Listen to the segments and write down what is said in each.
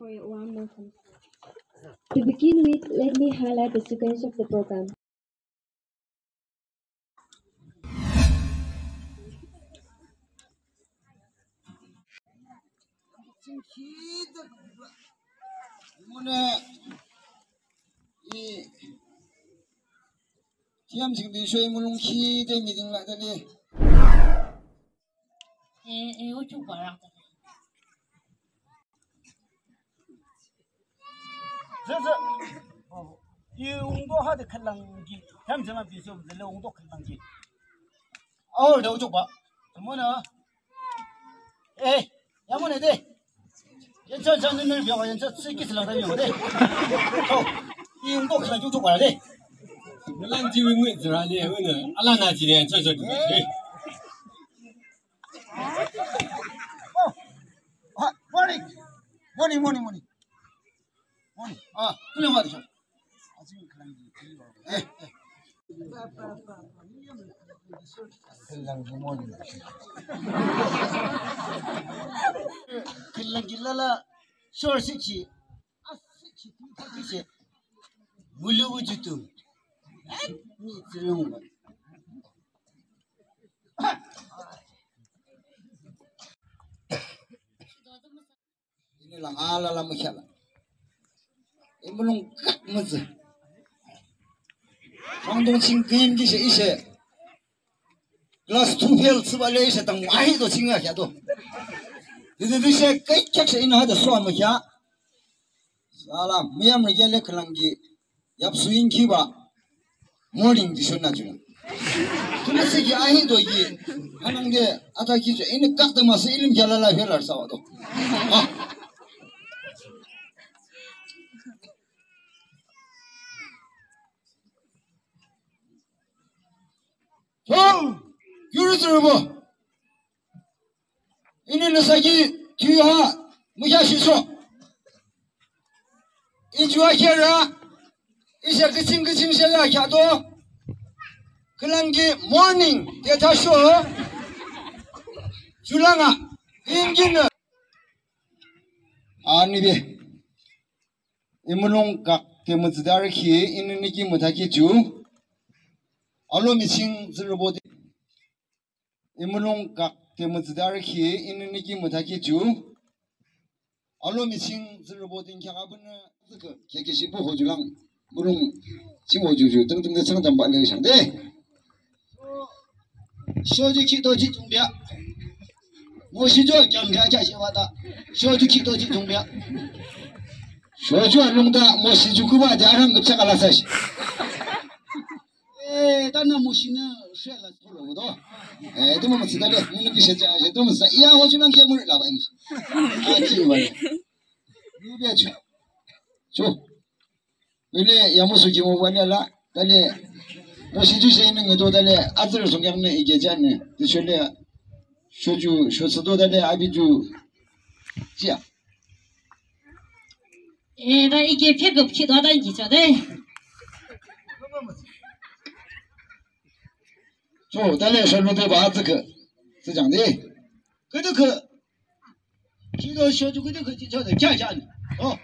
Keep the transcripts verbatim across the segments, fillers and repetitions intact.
For your warm welcome. To begin with, let me highlight the sequence of the program. Tiyam ching di shoi mulong ki de meeting la de le. Eh, eh, o chuk ba rak de. Ze, ze. O, i ungdo ha de khelang ki. Tiyam ching la di shoi de le ungdo khelang ki. Aol de o chuk ba. Mo na. Eh, yamone de. Yancha cha nini biawa yancha tsiki sila da yo de. O, i ungdo khelang ki o chuk ba de. Melan ji wi ngui zira le, wi ne, ala na ji le, cha cha ji le. Oh. Ah, morning. Morning, morning, morning. Morning. Ah, kule wa de. Eh, eh. Khelang ki morning. Khelang ki lala, short siki. Mulu wujutum. Ni tsirung. Ini lang ala la mukhala. Imulung kak mutsi. Fangdong ching kim ki she ishe. Class two fail thsüba le ishe tang ahi do ching ya kya do. Didi di she kai kyak she ina ha da so ama kya. Sala, miyam rikya le khelang ki. Yap suing ki ba. Morning di shon na juna. Tuma si ki ahi do ki. Hanang de ata ki je ini kak de ma si ilim kya la la fail ar sa wa do. Ah. Cho, yuru zuru bo. Ini nüsa ki tüyu ha, mükya shiso. Ijua kera, isa küching küching shela kya to. Khelang ki morning, de ta sho. Julanga, ingin. Ani be. Imulung kak te mütsüdar ki, ini niki mütaki ju. Alo missing zürübo de. Imulung kak te mütsüdar ki, ini niki mütaki ju. Alo missing zürübo de kya kabun. Züke, keke shi bu ho julang. Mulung, ching ho ju ju, teng teng de chang jam ba le shang de. Shoju kikdo ji jungbya. Moshi ju kyam kya kya shi wata. Shoju kikdo ji jungbya. Shoju alungda moshi ju kuba de arang gupcha kala sashi. Eh, tana moshi na shela tolo do. Eh, tuma matsi dale, munu kishe ja, tuma sa. Iya ho ju nang kya muri la ba ini. Ah, chi ba. Yu bya ju. Ju. Lule yamusu ki mo wale la, dale, moshi ju she ine nge do dale, azir song yang ne ige jan ne, de shole, shoju, shotsu do dale, abi ju, jia. Eh, da ige pick up ki do da ngi cha de. Cho, dale, sholu de ba zike, zi jang de. Kede ke, Kido shoju kede ke ji cho de kya kya ni. Oh.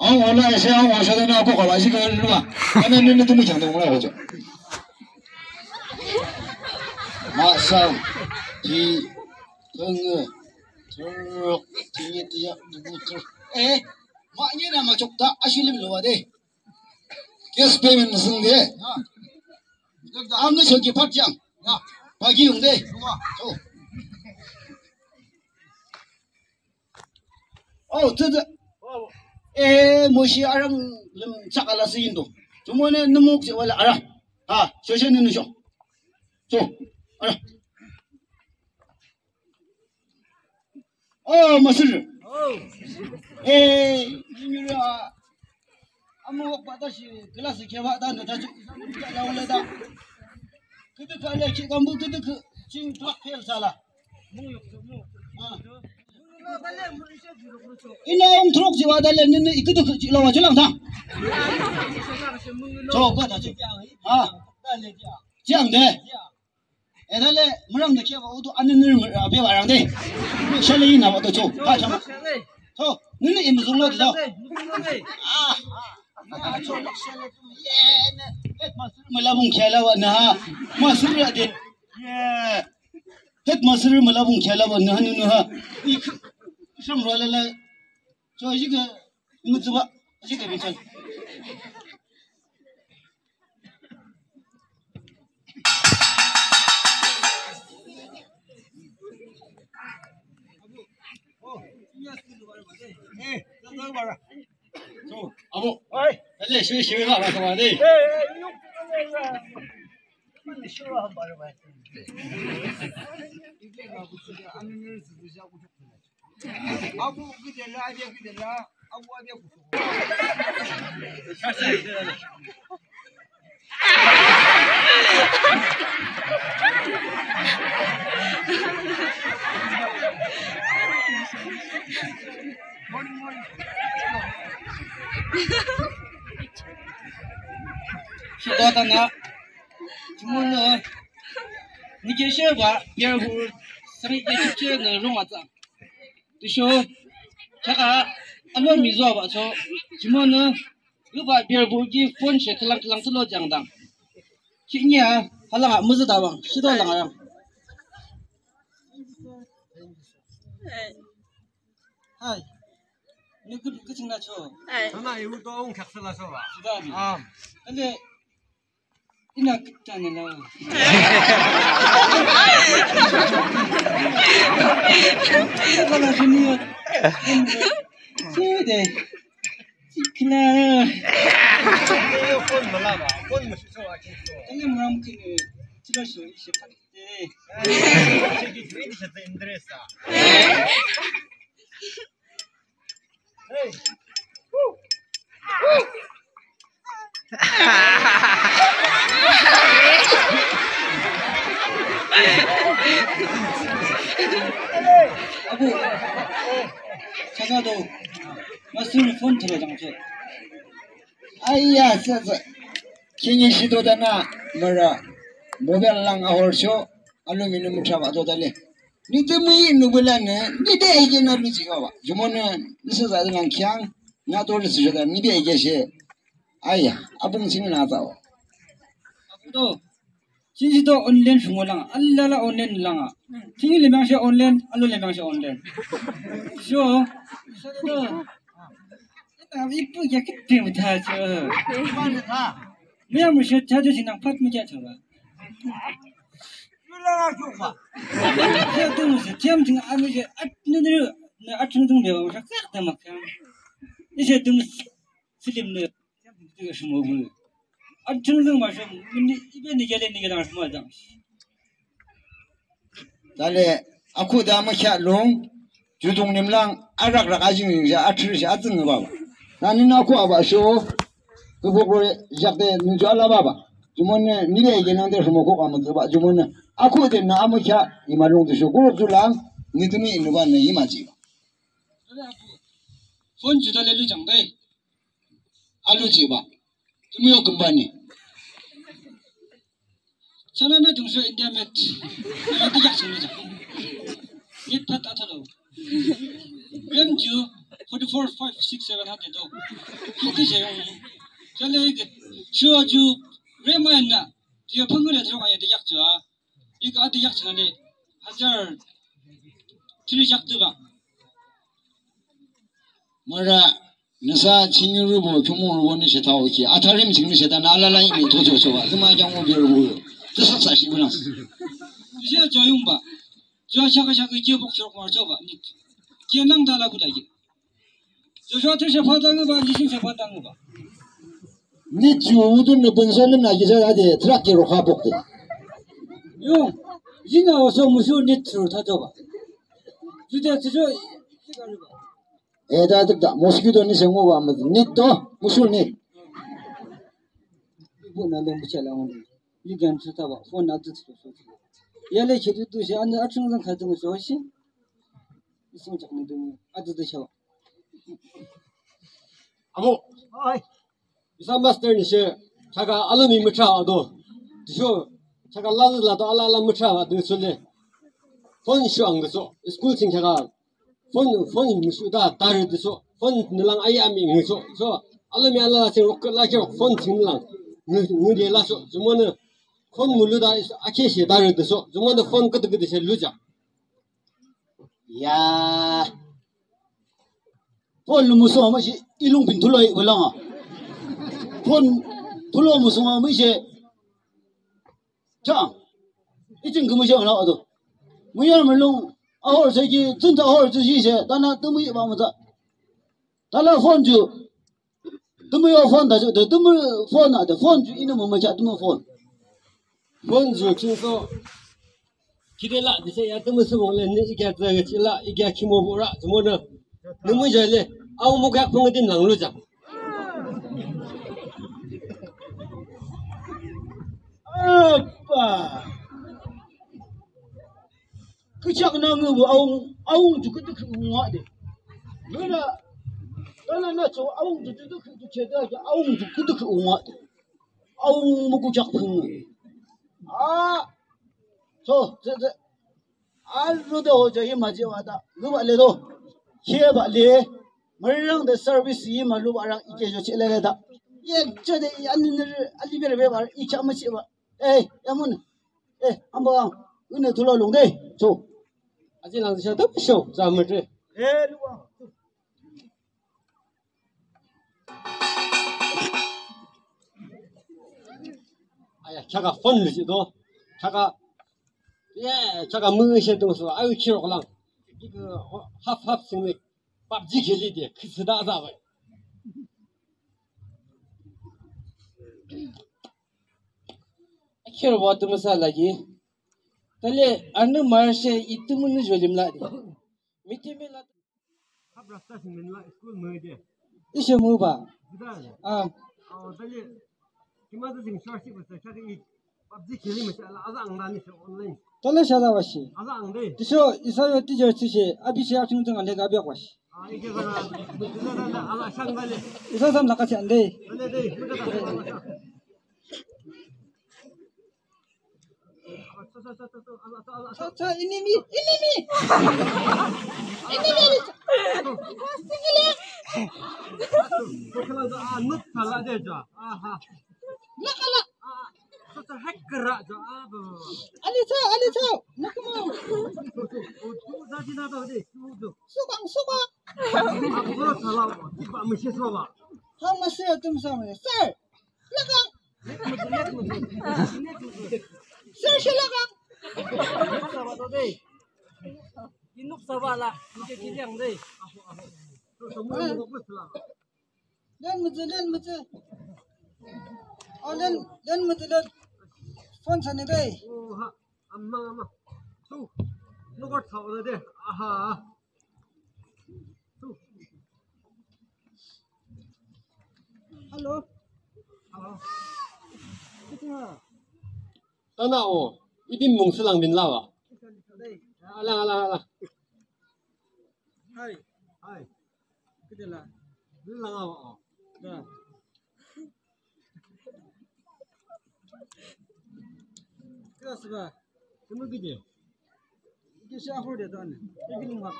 Ang ola ese ang osha de na ko kala shi ke lu ba. Ana ni ni tu mi chang de ola ko cho. Ma sa. Ji. Teng. Truk. Ji ni ti ya. Eh. Ma ni na ma chok ta. Ashi lim lo wa de. Cash payment sing de. Ang ne choki pat jang. Pagi yung de. Oh. Oh, tete. Eh, moshi arang lem chakala si indo. Chumone nemuk je wala arang. Ha, shoshe nenu sho. So, arang. Oh, masir. Oh. Eh, yura. Amu wak bata shi, glass ke bata na ta ju. Ya wala da. Kede ka le ki kambu kede ke, ching truck fail sala. Ah. Ina ung truck ji wa da le, ni, ni, kede ke ji la wa ji lang ta. Cho, bata ji. Ah. Jiang de. Edale, mürang de keba utu anenir mü-, a, beba rang de. Shale ina wa to cho. Ha, chama. Cho. Nini imzung la dida. Ah. Headmaster mülabung khyala wa na. Master ya de. Yeah. Headmaster mülabung khyala wa na nu nu ha. Sham rwala la. So, jike, mutsuba, jike, bichal. So, abo. Oi. Ale, shwe, shwe, ba, ba, ba, de. Abu gidela, abu gidela, abu abu. Morning, morning. Shidotana, jumonü, nike sheba, yerbu, sari yechipche nü rung atsa. Tüsho, chaka, alo mizo ba so, jumonü, yuba beer bu ki phone she khalang khalang tülo jangdang. Chinya, halang a müzü dawang, shido lang arang. Hai. Ni kü, kü chingna cho. Hai. Sana iwu to ong khaksa la so ba. Sudah ni. Am. Kale, ina kita na la. Kala sini. Sudah. Sikla. Phone mala ba. Phone mala so ba. Kale, maram kini. Sila so, isi pa. Hey. Check it, wait, it's the interest, ah. Hey. Woo. Woo. Abu. Chaka do. Master phone throw dang cho. Aya, sasa. Kini shido dana, mara. Mobile lang ahor cho. Alo mini mucha ba do dale. Nitimi nubulane, nide ege na luji ba. Jumonü, nisa za lang kyang, na to nisa jada, nide ege she. Aya, abung sing na za. Abu do, sinji do online shungo lang, alala online lang. Sinji lemang she online, alo lemang she online. So, so do. Ita ipu ya kitim ta cho. Mia mu she ta jo sinang pat mu ja cho ba. Yula na jukma. Ise tu mu se, tiam ting a mu se, at nu nu, na at chung chung de ba, sa kak da ma kang. Ise tu mu film ne, tiam ting tu ga shimo bu. At chung chung ma shimo, ni, ibe ni gele ni gele shimo dang. Tale, aku da ma kya long, ju dung nim lang, arak rak ajing jing ja, atri ja, atsing ba ba. Na ni na aku aba sho, Kebok ro jak de nunju alababa. Jumonü nide ege nangde rhimokok amütsüba. Jumonü akhuhde nü amükheah imalung tüsho kuruk ju lang nitimi inubanü imajiba. Phone juda le lujang de. Alujiba. Tümü yo company. Chana me dungso India met. Yedi yak sungni ja. Yet pat atalo. Rem ju forty-four, five, six, seven hundred do. Hati je yong. Chale ke. Shuwa ju rem ayan na. Ju pangule ju ayan de yak ju a. Ika ati yak chana le. Hajar. Three yak tu ba. Mara, nüsa chingyu rübo, chungmung rübo nü she tao ki. Atharim ching nü she ta nü alala imi tocho choba. Züma jang mo bir rübo. Tüsak sa shi bunang. Tüshe joyung ba. Joa shaka shaka ki bok chok mar choba. Ni. Ki nang dala kuda ki. Joshua tüshe pha dangu ba, Yishu she pha dangu ba. Ni ju udun nü bunso nü na ki sa ade, trak ki rokha bok de. Yung. Yina oso musu ni tru ta choba. Jude tüsho. E, da dik da, mosquito ni se ngo ba ma, nit to, musul nit. Bu na lem bu chala ngo. Yu gan su ta ba, phone na tu tu su. Ya le che tu tu se, an a chung zang ka tu so shi. Isung chak ni tu, a tu tu cha ba. Amo. Ai. Isa master ni she, chaka alumi mutra ado. Disho, chaka la la to ala ala mutra ado so le. Phone shu ang so, school ching chaka. Phone, phone musu da, dari diso. Phone nü lang aya mi ngüchoh. So, alomi alala ching rok la ki rok phone ching lang. Ngü, ngüde lachoh. Jumonü phone mülu da is akhe she da re de so. Jumonü phone küdü küdü she luja. Ya. Phone lu müsung ama shi ilung pin thulo i wala nga. Phone thulo müsung ama shi. Chang. Ichin kümüshe wala ado. Müyar mülung ahor se ki, tsunta ahor se shi she, tana tümü iba müta. Tala phone ju. Tümü yo phone da ju, de tümü phone na de, phone ju inü mama cha tümü phone. Phone ju ching so. Kide la, dise ya tümü sumong le, ni ikya tsa ge chi la, ikya kimo bo ra, jumonü. Nü mü ja le, au mo kya phone din lang lu ja. Apa. Küchak na ngü bu aung, aung ju küdük ngü ngua de. Nü na, nü na, nü cho aung ju küdük ju che da, aung ju küdük ngua de. Aung mu küchak phung. A, so, ze, ze. A, lu de ho jo yi ma ji wa da. Lu ba le do. Khe ba le. Mürang de service yi ma lu ba rang ike jo che le le da. Ye che de yi ani ne, ali be be ba, i cha ma che ba. Eh, ya mun. Eh, amba, ine thula lung de. So. Aji lang sha da sho, za ma de. Eh, lu ba. Aya, chaka phone lu ji do. Chaka, yeah, chaka mu she do so. Ayu chirok lang. Ike half half sing le. PUBG kheli de, kisi da za ba. Akhir wa tu masa lagi. Tale, anu mar she itu munu jolim la de. Meeting me la. Hap rasta sing men la school me de. Ishe mu ba. Gida. Ah. Oh, tale. Kima tu sing shar shi ba sa shar i. PUBG kheli me sa la aza ang da ni sa online. Tale sha da ba shi. Aza ang de. Tisho, isa yo teacher tishe, abi shi atung tung ande ga biak ba shi. Ah, ike ga na. Ala shang ga le. Isa sam la ka shi ande. Ande de. Sa, sa, enemy, enemy. Enemy. Ala, ala. Ali sa, ali sa. Sukang, sukang. Ha, masih atum sama. Sir. Lakang. Sir, siya lakang. Inuk saba la, ike kiliang de. Len mütsü, len mütsü. Oh, len, len mütsü, len. Phone sani de. Oh, ha, ama, ama. Tu, nukar thaw de. Aha. Hello. Hello. Tana o, idim mung selang bin lawa. Alang, alang, alang. Hi. Hi. Kede la. Bin lang awa o. Da. Kede la seba. Kemur kede. Ike shi ahor de dan. Evening walk.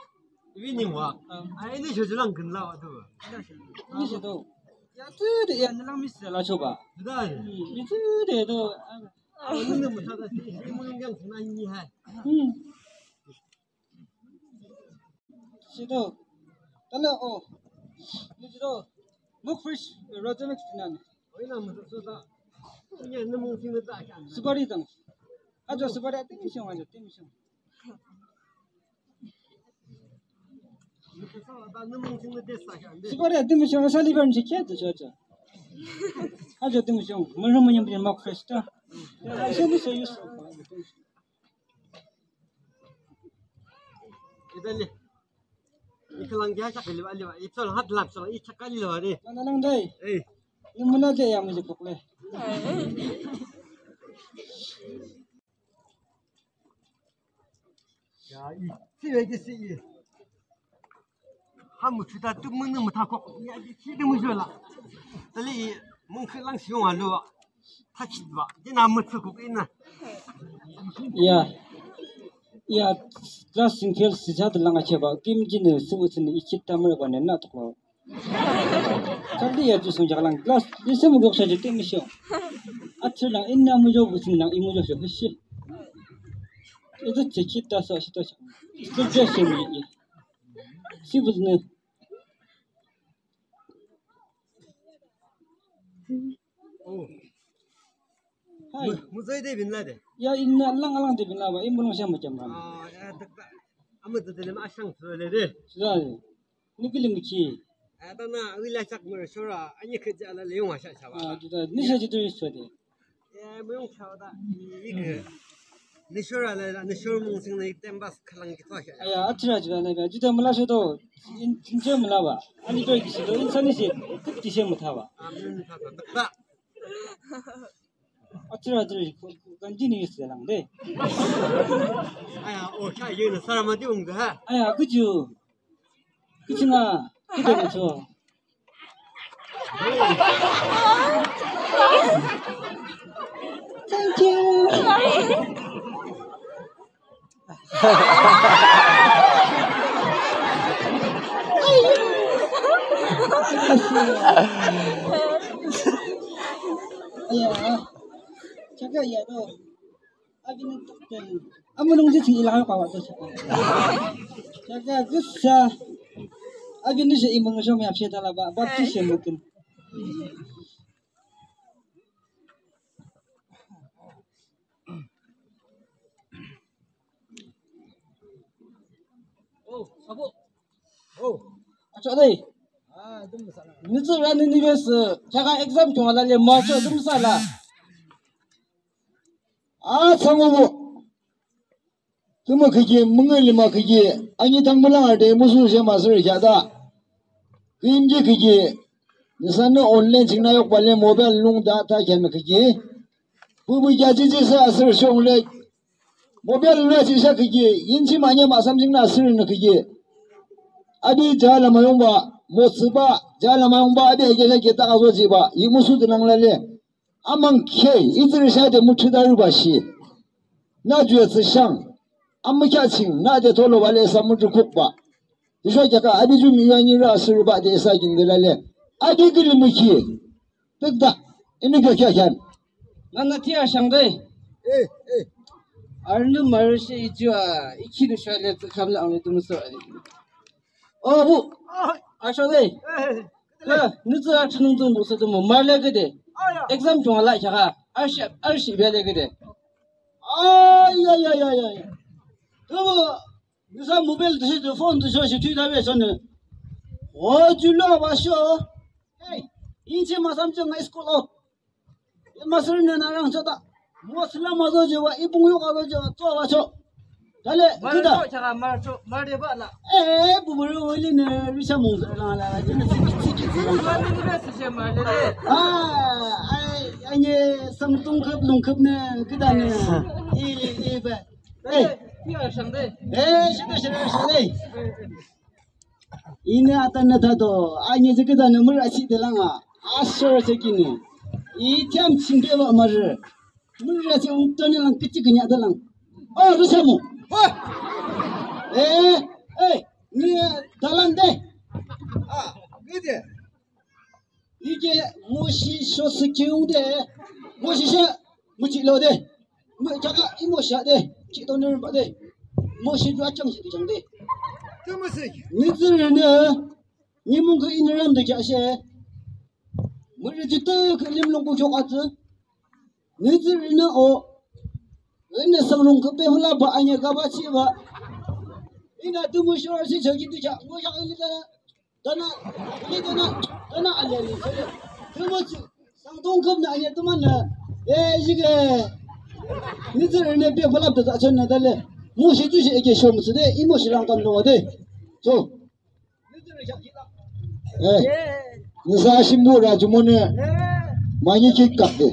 Evening walk. Um, ah, ini shoji lang ken la wa tu. Ini shi tu. Ya tu de ya nilang miss la choba. Dai. Ini tu de tu. Ah, ini mata da. Ini mun yang sana ini hai. Hmm. Shi tu. Tala o. Ini shi tu. Mok fresh, rotten nan. Supari dang. Ajo supari ati mission, ajo ati mission. Supari ati mission, asali ban shi kya tu ajo. Ajo ati mission, mero manyam pin mok fresh ta. Ajo mission use. Idale. Ikalang kya chak liwa liwa. Ipsol hat lap sol. Ichak liwa de. Mana lang dai. Eh. Ni muna de ya mujhe pokle. Ya, i. Si ve ki si i. Ha mu chuta tu mu nu mu ta ko. Ya, ki si de mu jo la. Tali i. Mung khe lang si wa lo. Tachit ba, dina mutsu kuk ina. Ya. Ya, class in fail sisa de langa cheba, kim jine su usin ichit tamar ba ne na toklo. Kali ya ju song jak lang class, di sem gok sa ju te mi sho. Achu lang inna mu jo bu sing lang imu jo sho, he shi. Itu chekit ta so shi ta sho. Itu je shi mi ye. Si bu ne. Oh. Hai. Mu, mu zai de bin la de. Ya, inna lang lang de bin la ba, in bu lang sha mu jam ba. Ah, ya, dak ba. Ama de de ma shang su le de. Su da de. Ni ki lim ki. Ah, ta na, wi la chak mu shora, ani ke ja la le yong sha sha ba. Ah, ju da, ni sha ju de su de. Ya, mu yong sha da. Ni ke. Ni shora la, ni shora mung sing ni tem bas khalang ki to sha. Aya, achu ra ju da na ba, ju da mu la sho to. In, in je mu la ba. Ani to ki shi to, in sa ni shi, ki shi mu ta ba. Ah, mu ta ta. Achu ra, achu ra, ko, ko, ganji ni yus lang de. Aya, o, cha, yun, sara ma di ung ga. Aya, kuju. Kuju nga, kuju nga cho. Thank you. Aya, chaka ya to. Abin to, amunung ji chi ila pa wa to chaka. Chaka gusa. Abin ni se imung so mi apse tala ba, baptism mungkin. Oh, abo. Oh. Acho dei. Ah, dum sa la. Ni zu ra ni ni bes, chaka exam chung ala le ma cho dum sa la. Ah, sangu bu. Tümü khüki, münga lima khüki, ani tang mülang arde musu she masür kya da. Küyimki khüki, nüsanü online chingna yok bale mobile lung da ta kyan khüki. Bu bu kya ji ji sa asür shong le. Mobile lung chi sha khüki, yin chi ma nya ma sam chingna asür nü khüki. Abi ja lama yong ba, mo tsi ba, ja lama yong ba, abi ege sha ke ta ka zo ji ba, yi musu de nang la le. Amang ke, izir sha de muthida ruba shi. Na ju ya tsi shang. Amang kya ching, na de tolo ba le sa mutu kuk ba. Isha kya ka, abi ju mi ya ni ra suru ba de sa gin de la le. Abi gili mu ki. Tek da, ini kya kya kyan. Na na tia shang de. Eh, eh. Arnu mar shi iju a, iki nu sha le tsi kam la ang le tu musu a. Oh, bu. Acho de. Eh. Ka, nütsü a chunung tung bu sa tu mo, mar le ke de. Exam chung a la kya ka, a shi, a shi be le ke de. Ay, ay, ay, ay, ay. Tu bu, nüsa mobile tu shi tu phone tu shi shi tu da be son ne. O, ju lo ba sho. Hey, in chi ma sam chung a school o. Masür ne na rang cho ta. Mo sila ma zo je wa, ipung yo ka zo je wa, cho wa cho. Dale, mar kida. Cho, chaka mar cho, mar de ba la. Eh, bu bu ro le ne, ri sha mung zo la la, je ne si ki si ki si. Mar de ba si je mar de le. Ah, ai, ai ne, sang tung kap, lung kap ne, kida ne. I, i ba. Eh, ya shang de. Eh, shi de, shi de, shi de. Ini atan na tato, ani jikita na mura si de lang a, asor se kini. I tiam chingke ba mara. Mura si utani lang kichi kinya de lang. Oh, rusamu. Oh. Eh, eh, ni dalan de. Ah, ni de. Ike moshi sho si kiung de, moshi sha, muchi lo de, mu chaka imo sha de, chi to nir ba de, moshi ju achang shi chang de. Nizir ne, nimung ke inram de kya she, muri ju te ke lim long ku chok atü. Nizir ne o, ene sang long ke pe hula ba anya ka ba chi ba. Ina tu mu shora si chagi tu cha, mo sha ni da. Tana, ini tana, tana alya ni, tana. Tümü sangdong küp na alya tümü na, e, jige, nizir ne pe balap da chon na dale. Mo shi tu shi eke shom su de, imo shi rang kam lo de. So. Eh, nisa shimbu ra jumo ne, mani ki kap de.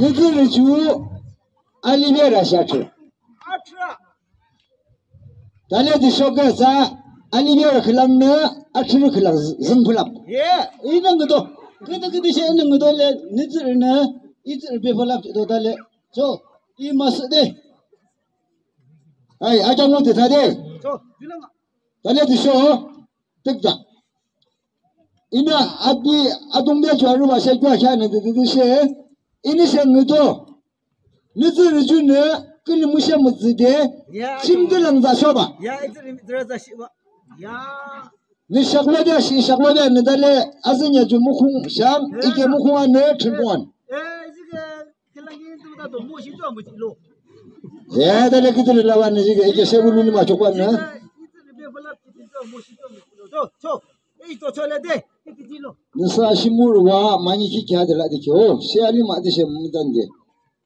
Nizir ju, ali be ra sha chu. Tale di shoga sa, ani biyo khülang na, athrürü khülang züng phülap. Ye, inü ngüdo. Küdü küdü she inü ngüdo le, nizir na, izir be phülap do tale. So, i mas de. Ai, aja mo de ta de. So, bilang. Tale di sho. Tükdang. Inü api adungde ju arübah she ju akheanü de de de she. Inü she ngüdo. Nü tsührü junü, künü müshe mütsüde, ya, chimdü lang za shoba. Ya, itsü rim, itsü za shiba. Ya. Nü shaklode shi, shaklode nü dale, azünya ju mukhung shang, ike mukhung anü, chimkhung an. Eh, itsü ke, kelangi itsü da do, mo shi do, mo shi lo. Ya, dale kitu lawa nü, ike, ike shebulu nü ma chokwa nü. Itsü, itsü rim, bala, itsü do, mo shi do, mo shi lo. Cho, cho. Nüsa shimurwa mani ki kya de la de ki o, she ali ma de she mudan de.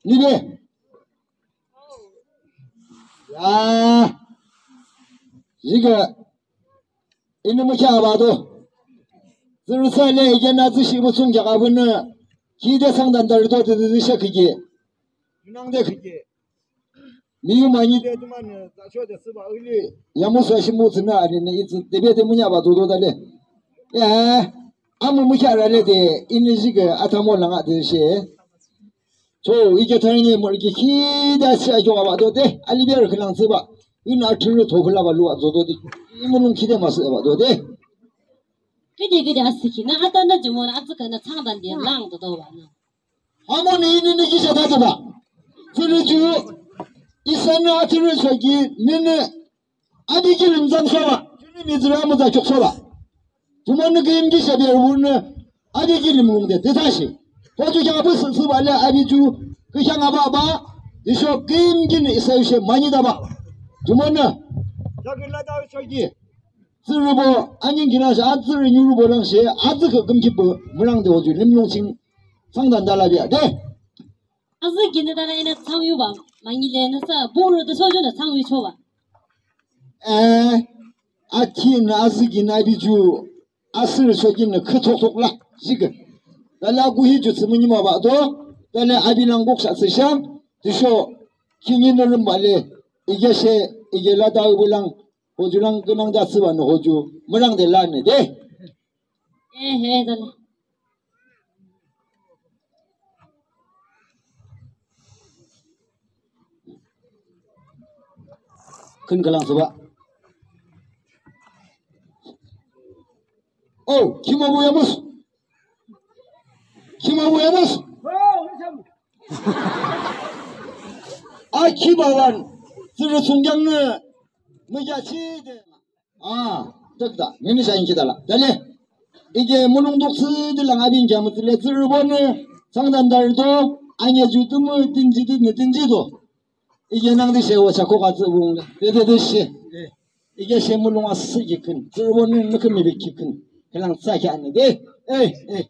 Nibe. Ya. Yiga. Ini mu kya ba do. Zirsa le ige na zi shi bu sung kya ka bu ne. Ki de sang dan dar do de de she ki ge. Nang de ki ge. Miyu mani de tümünü, za sho de süba öyle. Yamusa shi mütsünü ani ne itsü, debe de münya ba do do da le. Ya, amu mükya ra le de, ini jige atamo langa de she. Cho, ike tani ne mor ki ki da shi ajo ba do de, ali ber klang süba. Ina türü to bula ba lu do do de. Imulung ki de mas ba do de. Kide kide asiki, na ata na jumo na atsaka na changdan de lang do do ba na. Amo ni ini ni kisa tatu ba. Tsürü ju, isa ni atsürü shoki, nini, abi kilim zam shoba. Juni ni zira muza chok shoba. Juma ni kim kisa biya wurni, abi kilim lungde, tetashi. Hoju kya bu su, su ba le abi ju, kisa nga ba ba, isho kim kini isa yushe mani da ba. Juma ni, shoki la da shoki. Tsürü bo, anyin kina shi, atsürü nyuru bo lang shi, atsü ke kim kipu, murang de hoju, lim lung ching, changdan da la biya, de. Azü gini dana ina changyu ba, mangile nasa, buru de sojo na changyu cho ba. Eh, aki na azü gini abi ju, asürü soki na khe tok tok la, jige. Dala gu hi ju tsü münyi ma ba do, dala abi lang gok sa tsü shang, de sho, kini na rum ba le, ige she, ige la da u bu lang, hoju lang, genang da tsü ba na hoju, murang de la ne de. Eh, eh, dala. Kün kalang soba. Oh, kima bu yamus. Kima bu yamus. A kima wan. Tsürü sungkyang ne. Müja chi de. A, tütü, nini sa inchi dala. Dale. Ige mulung duk si dilang abin jamu tile tsürü bone. Sangdan dardo. Anya jutumu tinji di ne tinji do. Ige nang di she wa chako ka tsü bung le. De de de she. Ige she mulung asi ige kün. Tsürü bone ne kemi bi ki kün. Kelang sa kya ne de. Eh, eh.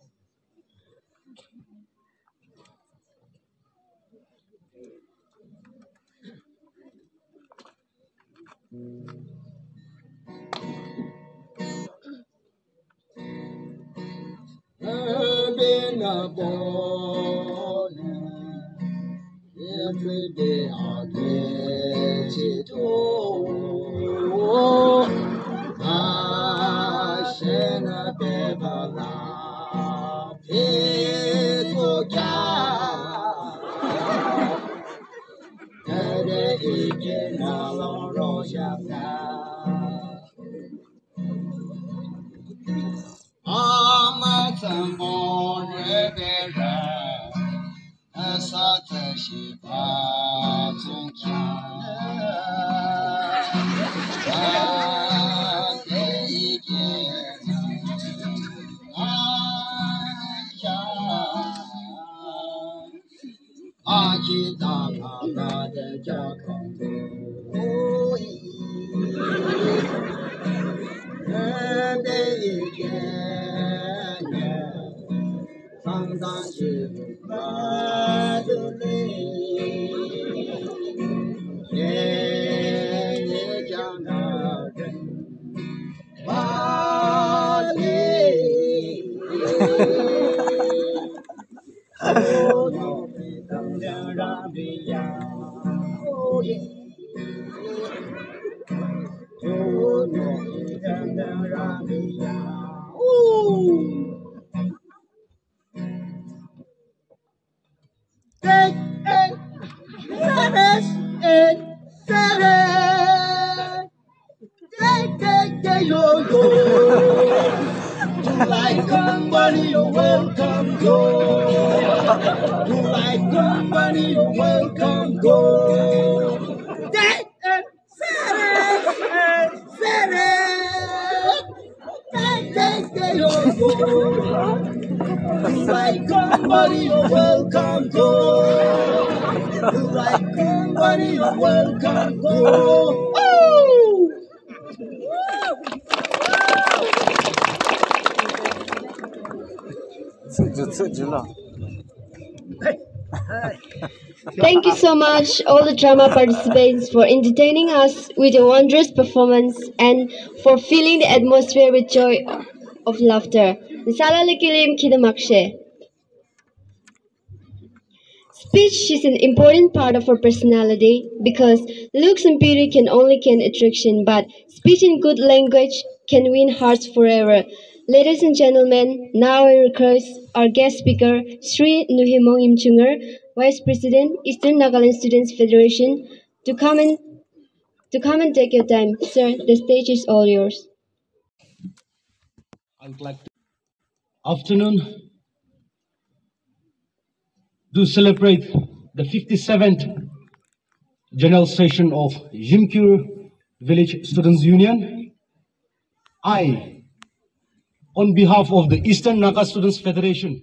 Yo, yo. You like company, you welcome, go. You like company, you welcome, go. Hey, hey, hey, hey, hey, hey, hey, yo, yo. You like company, you welcome, go. You like company, you welcome, go. Oh! Thank you so much, all the drama participants, for entertaining us with your wondrous performance and for filling the atmosphere with joy of laughter. Nüsa alala kilim khide makshe. Speech is an important part of our personality because looks and beauty can only gain attraction, but speech in good language can win hearts forever. Ladies and gentlemen, now I request our guest speaker, Shri Nuhimong Yimchunger, Vice President, Eastern Nagaland Students Federation, to come and, to come and take your time. Sir, the stage is all yours. I would like to afternoon to celebrate the fifty-seventh general session of Yimkhiung Village Students Union. I, on behalf of the Eastern Naga Students Federation,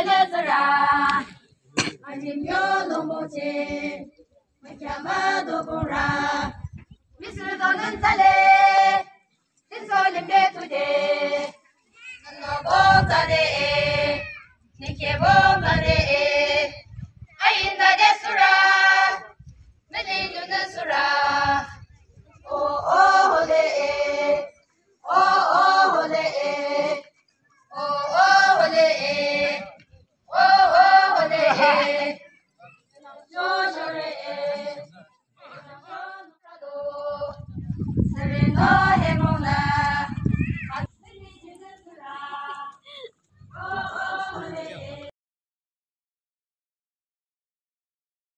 Ezra, anim yo lombo che, makyama do bora, misir do nun tale, sinso limbe tude, ano bo tade e, nike bo tade e, ayin tade sura, mili nunu sura, o o hole e, o o hole e, o o hole e.